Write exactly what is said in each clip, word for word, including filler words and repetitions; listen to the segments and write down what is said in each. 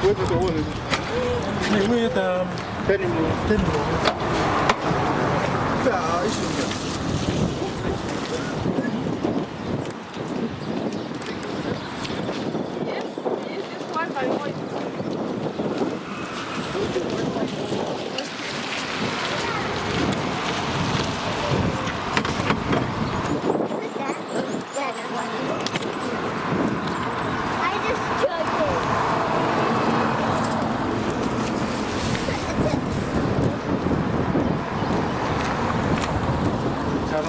Where did the water? Hey, where the, um, Ten more. Ten more. Yeah, it's in here. Yes, yes, yes, one by one. I just took it.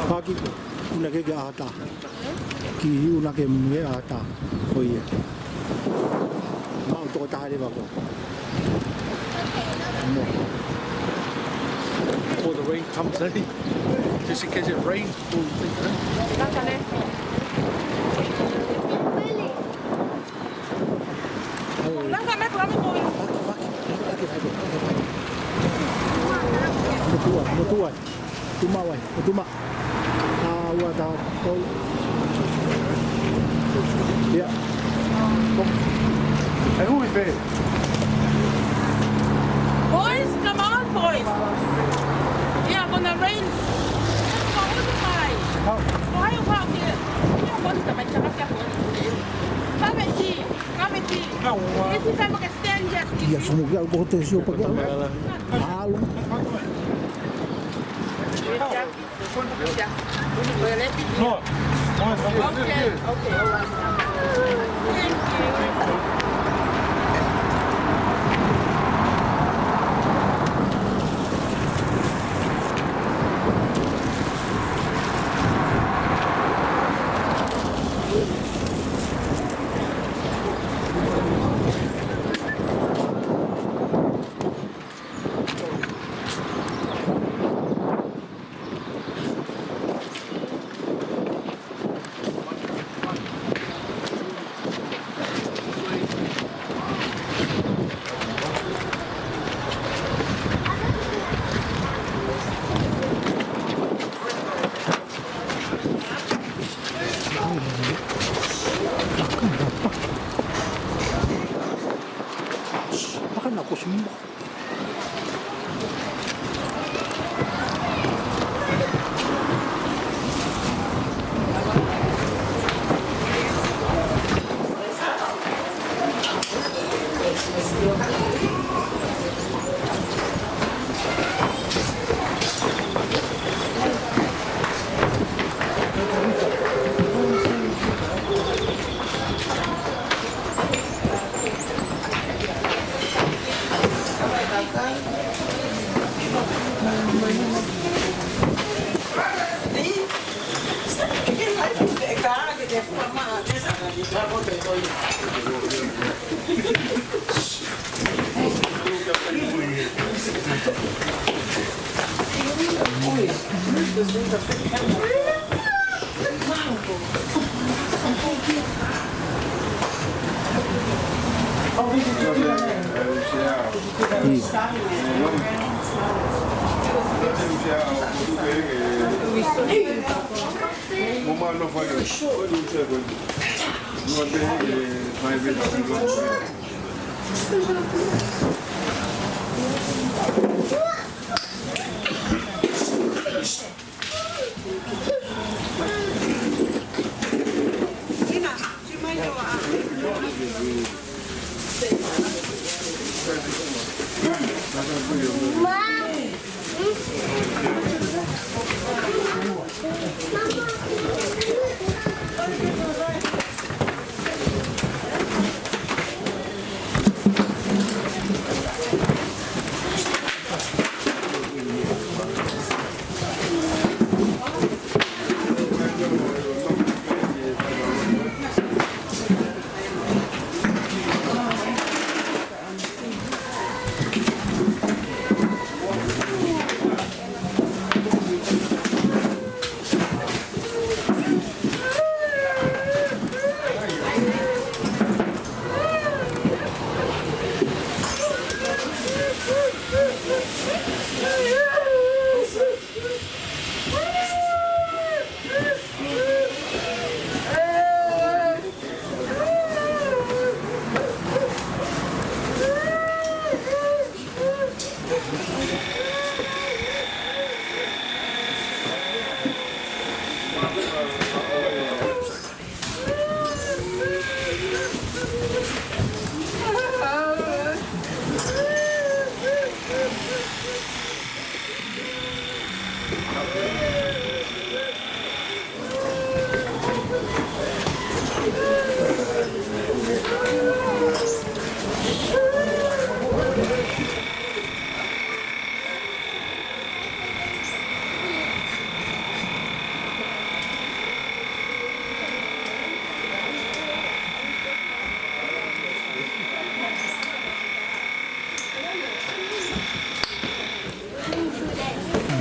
Paki ko, una ke ke ʻata. Ki una ke mue ʻata. Ko ia. Mau toko taha leva ko. Before the rain comes, eh? Just in case it rains, we'll think, eh? Motuʻa, motuʻa. Tuma wai, tuma. Ah, what the, oh. Yeah. Hey, who is there? Boys, come on, boys. Yeah, gonna rain. Let's go, who's the guy? How? Why you out here? Yeah, what's the, my, come here. Come and see. Come and see. This is how we can stand here. Ia, fumu kia, ko te sio pa kia. Alo. No. Okay, okay, all right. Thank you. Akan ako semua.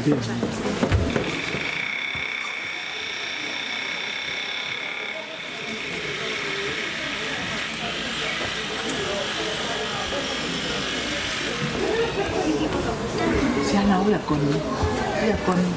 Siana, ʻo ia Koni. ʻO ia Koni.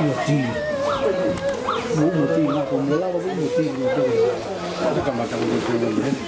Moti. Moti, na ko mo lava ko moti, mo toko. Ata kamata mo toko mo heni.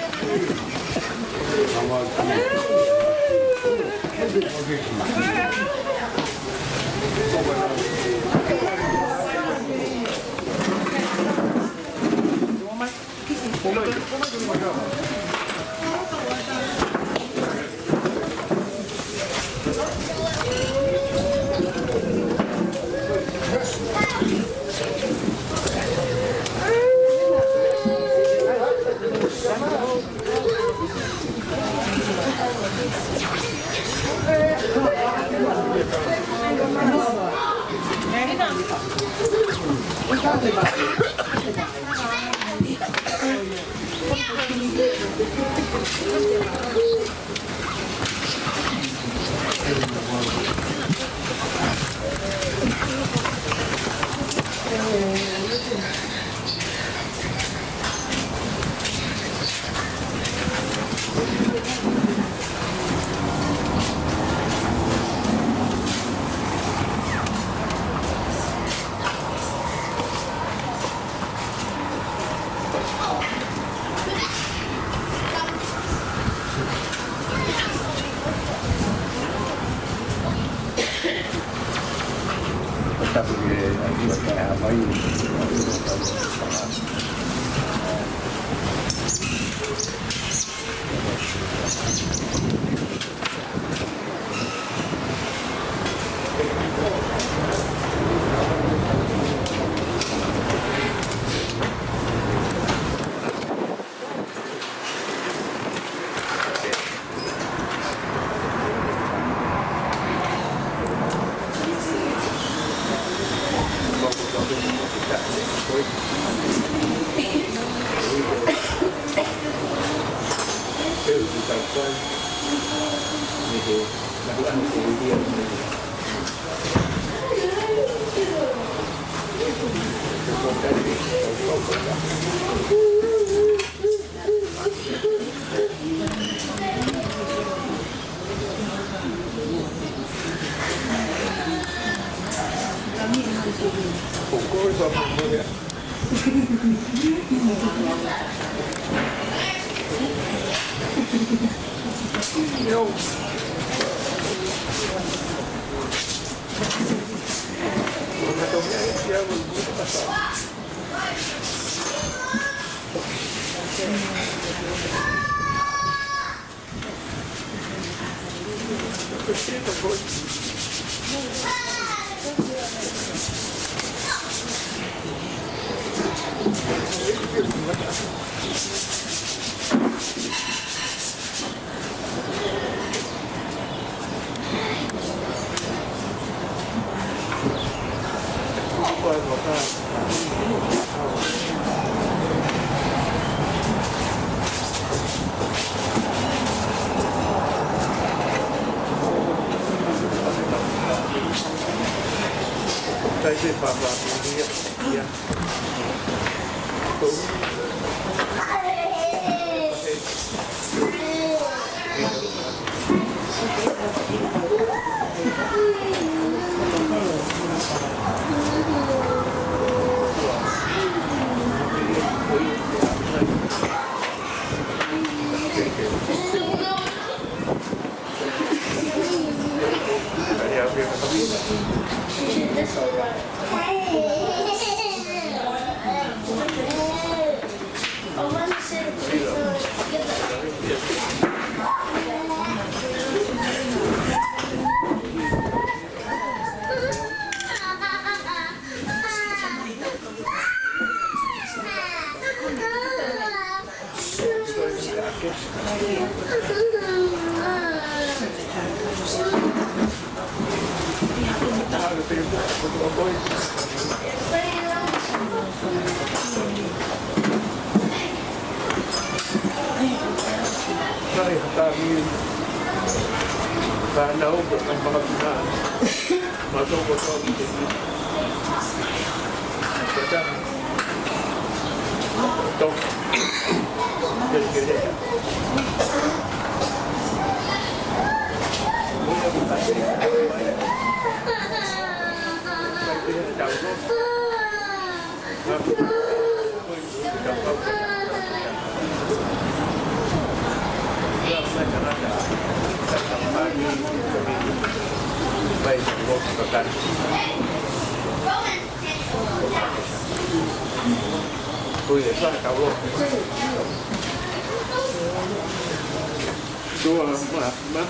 Tua ma, ma.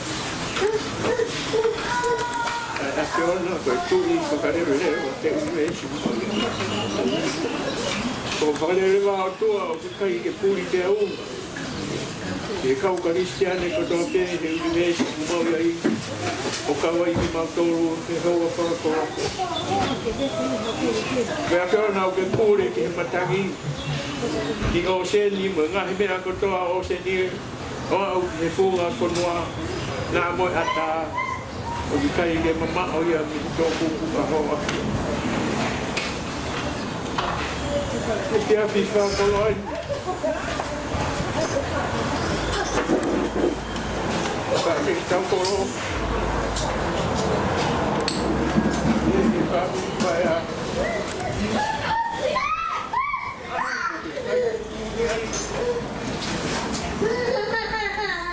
ʻA, ʻa ke ona ko e tui ko ka lele leo te u me si. Ko ka lele ma o tua ʻoku ʻikai ke puli te au. Ke kau Kalisitiane kotoa pē he ʻunivēsi ʻoku mau ʻi ai, ʻo kau ai kimautolu he houa fakakoloa. Pea ke ona ʻoku ke pule ki he matangi, ki ʻōseni mo e ngaahi meʻa kotoa ʻo ʻōseni, ʻo aʻu ki he funga fonua, naʻa mo e ʻatā, ʻoku ʻikai ke mamaʻo ia mei he tōkuku ʻa hoʻo ʻAfio. Ke ke afi fakakoloa ai. Ka ke tau kolo. Ke ke afi fakakoloa.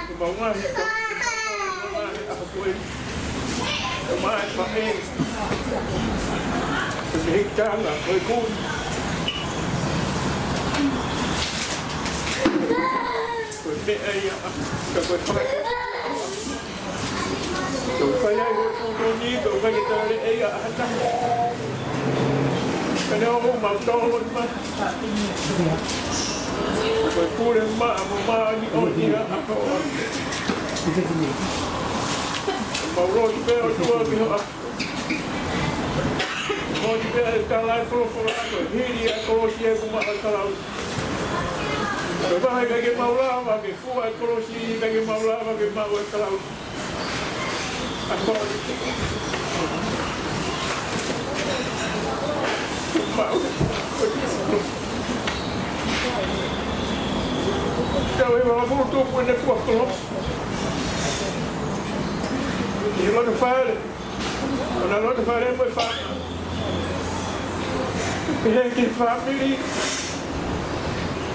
Ke mau ngaahi, mau ngaahi ʻa koe. Ke mau ngaahi faʻē. Ke ke hiki tanga, ko e kui. Ko e meʻa ia, ka ko e faʻē. Tau fai ai ho tūtū ni, tau fai ke tau le e ia ʻa ha taha. Ka ne o mau tau hoi ma. Ko e pule ma, mo ma ni o ni a ako. Mau lotu pē ʻOtua ki ho ʻAfio. Mo ni pē e tala e folofola ko e hili ʻa e kolosi ʻoku maʻu e kalauni. Ko e vahe ka ke mau lava ke fua e kolosi, ka ke mau lava ke maʻu e kalauni. Tau e wala fulu tupu ʻene fua kolosi. ʻI loto fale. ʻO na loto fale mo e fānau. Pehē ki he fāmili.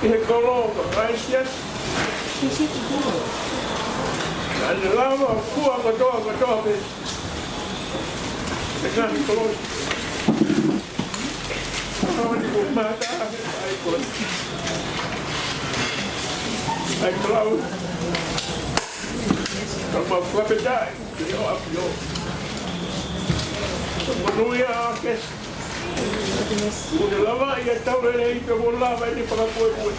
Ki he kolo, ko Christchurch. Naʻa ne lava ʻo fua kotoa, kotoa pē. Pea ka ni kolo. Kolo ni ko mata, ai ko. Ai kolo. Ka mau fakafetaʻi, ʻio ʻAfio. Monūʻia ʻa Kesi. Kuo ne lava ia tau lelei pea kuo lava ʻene fakapuepue.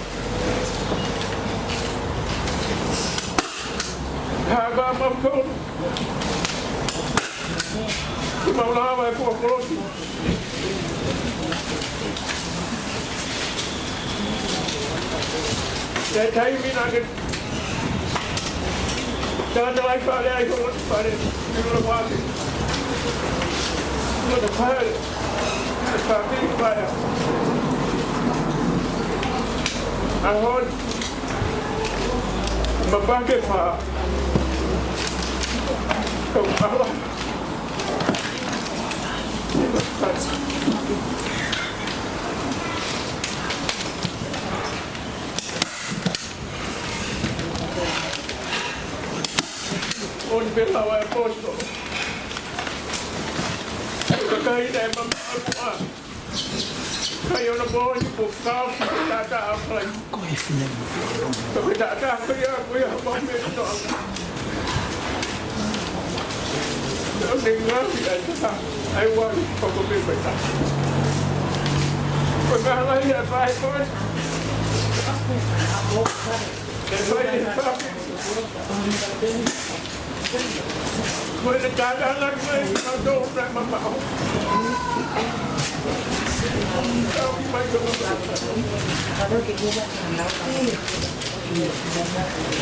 Hā ka mau kau. Ke mau lava e fua kolosi. ʻI he taimi naʻa ke tangata lai fale ai, ko loto fale, ko loto fale. Ko loto fale. Ko loto fale. ʻAho ni. Mapake fa. Kau awa. ʻOni pē lava e posto. Kakai naʻe mamaʻo ʻa. Kai ona ko ʻoni ko ka fi tata a kai. Ko e fine. Ko e tata ko ia, ko ia ko me to. Ko e ngaahi ai tata. Ai wani ko ko me ko ta. Ko ngaahi ai fai ko. E fai e fai. Ko e kākā laki mai, ma tō, ma, ma, ma. Tau mai tō, ma, ma.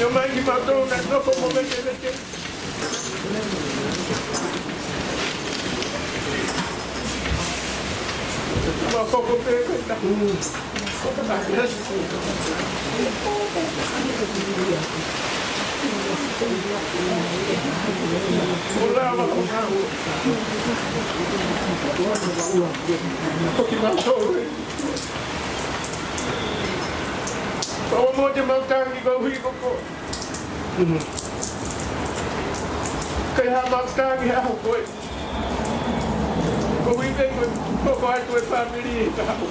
Yo mai ki ma tō, na nofo mo meke, meke. Ma koko pē, pē, ta. Hola, Ko kimautolu ē. Pea ʻoua te mau tangi koeʻuhi ko koe. Ka ʻi haʻamau tangi he ʻaho ko ē, koeʻuhi pē ko e hoko atu e fāmili ʻi he kahaʻu.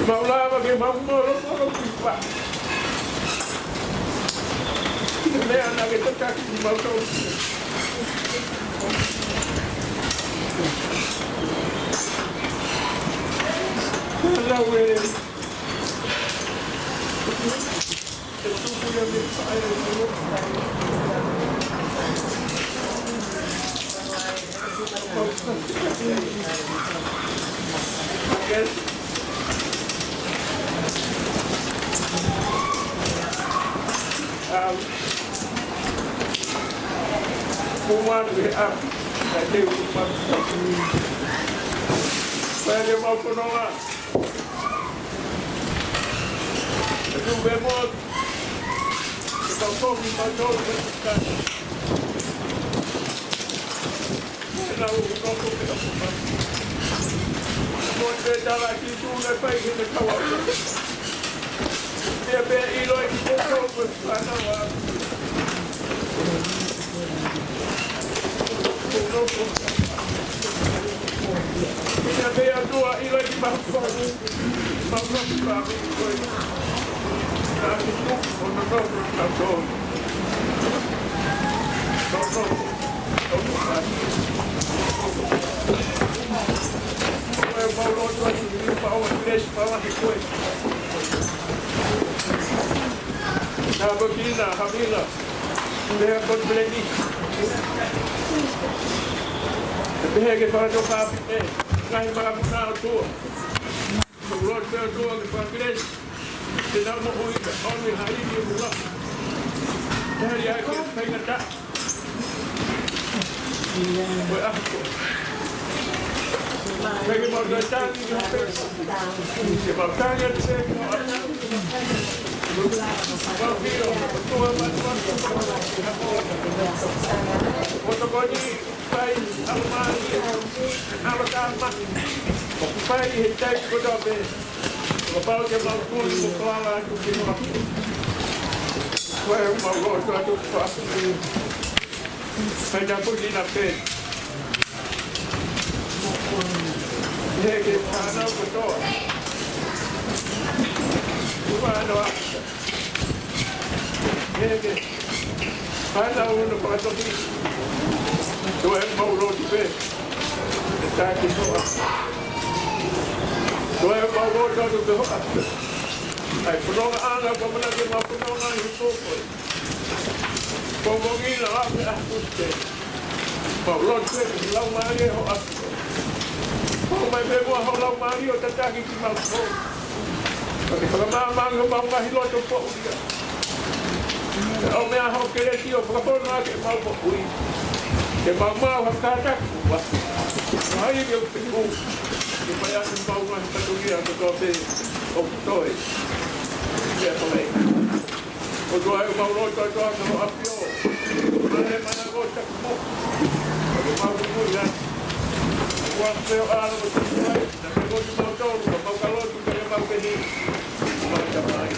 Mau lava ke mau molomolokipa. Ko e meʻa naʻa ke tataki kimautolu. Lau ē. Tāpuekina, Havila, pea ko Peleni. Pehē ke fakatokanga pē ngaahi māmani ʻOtua. Lotu pē ʻOtua ke fakakelesi. Te nau moʻui ka ʻomi ha ivi ʻo kula. Tali ai ke faingataʻa. Ko e ʻaho ko ē. Ke mau tangi ki ha pē. Ke mau tangi atu pē ki ha pē. Mau pio, ʻOtua mātuʻa. Ko tokoni. Fai, ʻalu mai, ʻalu ka mai. ʻOku fai he taimi kotoa pē. Kapau te mau tui mo koala atu ki muʻa. Ko e mau lotu atu ki muʻa. Fai tāpuekina pē. He ke fānau kotoa. Fānau ʻa. Heke. Fānau ʻo e fakatoki. Toe mau lotu pē. E taki hoa. Toe mau lotu atu pē hoa. ʻAi, fonongaʻanga, ko e mana ke mau fononga ʻi he pō ko ē. Ko e konga ʻi he ʻaho ʻo e ʻaho ko ē. Mau lotu pē, Laumālie hoʻo ʻAfio. Pau mai pē muʻa ho Laumālie ʻo tataki kimautolu. Pea ke fakamaʻamaʻa homau ngaahi loto poʻuli. Pea ʻomai hoʻo kelesi ʻo fakapono ʻaki ʻemau moʻui. Ke mau maʻu ha kātaki ua. Mai ke u peku. Ke fai ʻaki homau ngaahi fatongia kotoa pē ʻoku toe. Ke fai. ʻOtua ē, mau lotu atu ʻa hoʻo ʻAfio. Male mana ko taku mo. Ke mau kuku ia. Ua pē ʻo ala ko taku ai. Na ke lotu mau tolu, mau ka lotu, ka mau ke ni. Mau ka mai.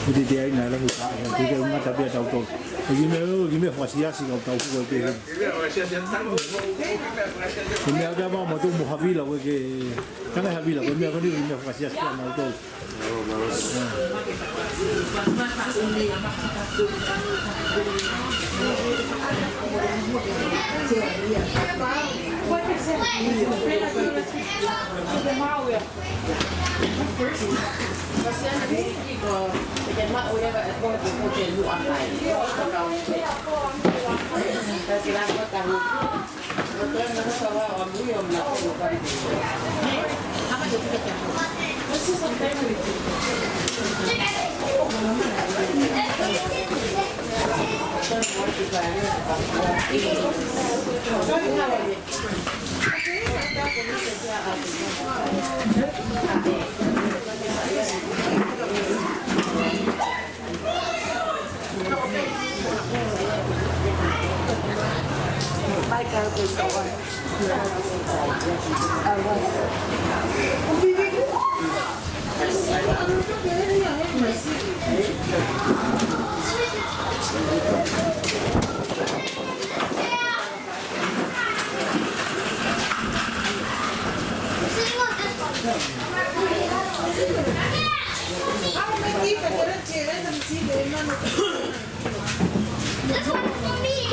Ute te ai na langu ka, te ke ngata pea tau tau. E ki me, ki me fasiasi kau tau kua te. Ki me au te ama mo tu mo havila ko ke, kanga havila ko me ko ni ki me fasiasi kau mau tau. This one's for me.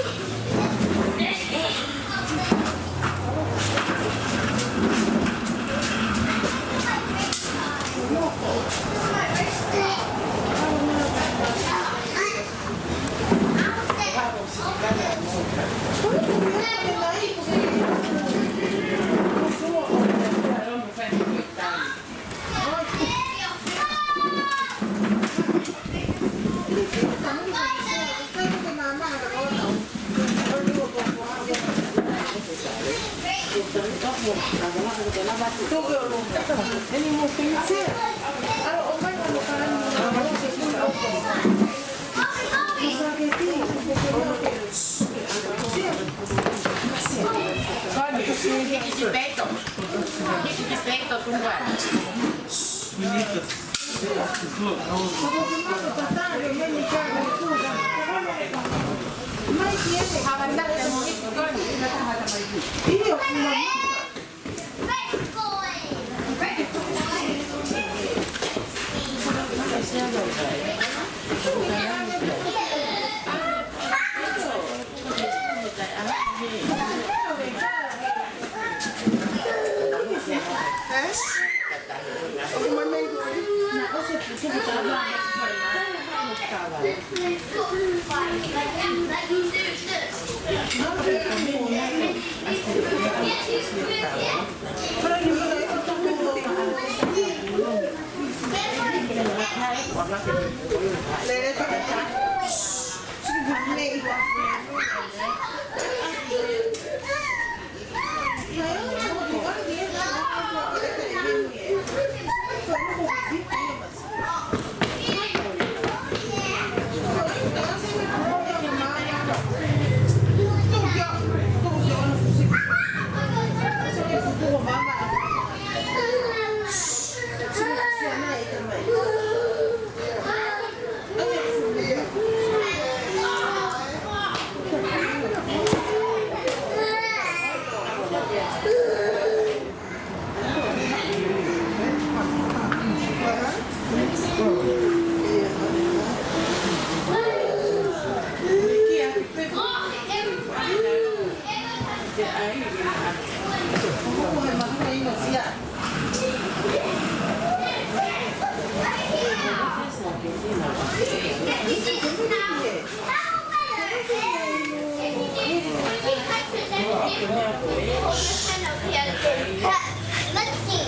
Let's see.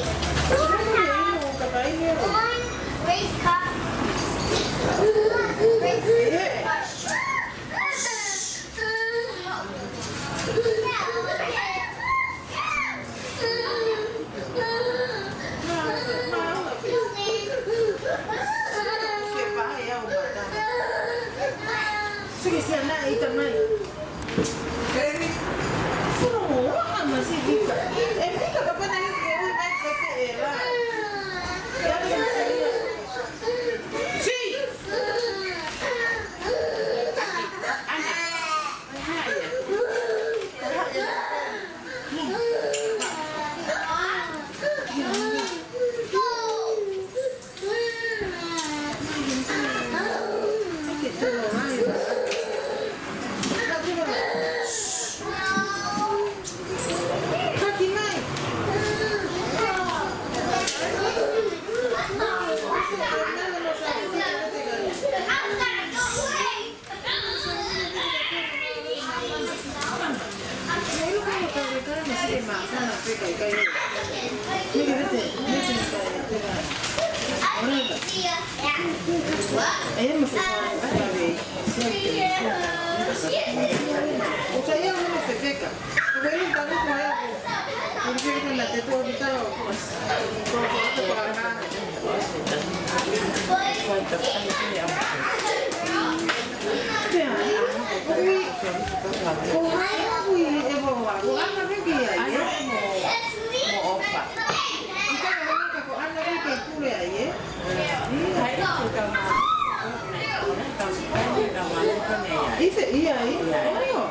One race car. Race car. Sike sia naʻe ʻita mai. Eri. Sino mo wa ama si Vika. E Vika kapana ni ke ui mai ka ke e la. Ya ni sa ia. Si. Ana. Ana. ʻIsa, ia, ia. ʻIo.